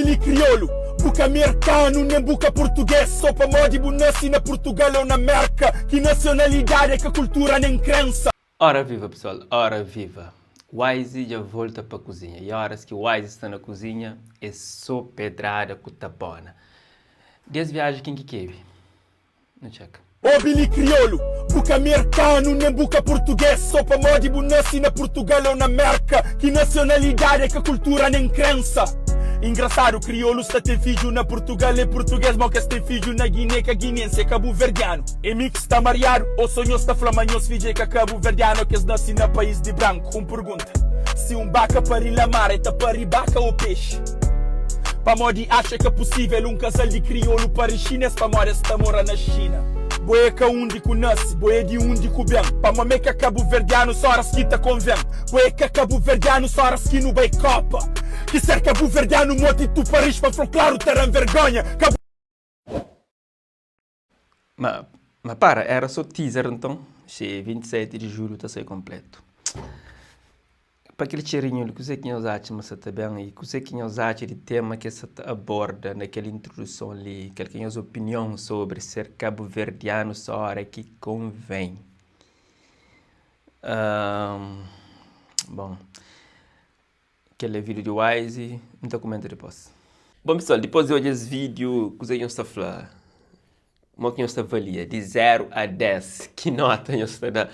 Obi li kriolu, bu ka merkanu nen bu ka purtuges So pamodi bu nasi na Purtugal ou na Merka Ki nasionalidadi é ka kultura nen krensa. Ora viva pessoal, ora viva! Wise dja volta pa kuzinha e oras ki Wise sta na kuzinha é so pedrada ku tapona. Di es viaji ken ki kebi? Nu txeka. Obi li kriolu, bu ka merkanu nen bu ka purtuges So pamodi bu nasi na Purtugal ou na Merka Ki nasionalidadi é ka kultura nen krensa Engrasadu, kriolus ta ten fidju na Purtugal é purtuges Mo kes ten fidju na Guiné ka guinense é kabuverdianu É mi ki sta mariadu ou so nhos ta fla ma nhos fidju é ka kabuverdianu ou kes nasi na pais di branku Un pergunta, si un baka pari la mar é ta pari baka ou pexi? Pamodi atxa ka pusível un kazal di kriolu pari xines pamodi es ta mora na Xina. Bo é ka undi ku nasi, bo é di undi ku ben. Pamo m'é ka kabuverdianu so oras ki ta konven. Bo é ka kabuverdianu so oras ki nu bai kopa. Ki ser kabuverdianu moti tu Paris pa flo klaru ta da-m vergonha. Kabu. Ma, ma para, era so teaser nton, xee 27 di julhu ta sai konpletu. Pa kel txerinhu li, kuzê ki nhos atxa ma sa ta ben i kuzê ki nhos atxa di tema ki es sa ta aborda na kel introduson li? Kal ki é nhos opinion sobri ser kabuverdianu só óra ki konven? Bon. Kel é vídeo di Wise, N ta kumenta dipôs. Bon pessoal, dipôs di odja es vídeo, kuzê ki nhos ta fla? Mo ki nhos ta avalia? Di 0 a 10, ki nota nhos ta da?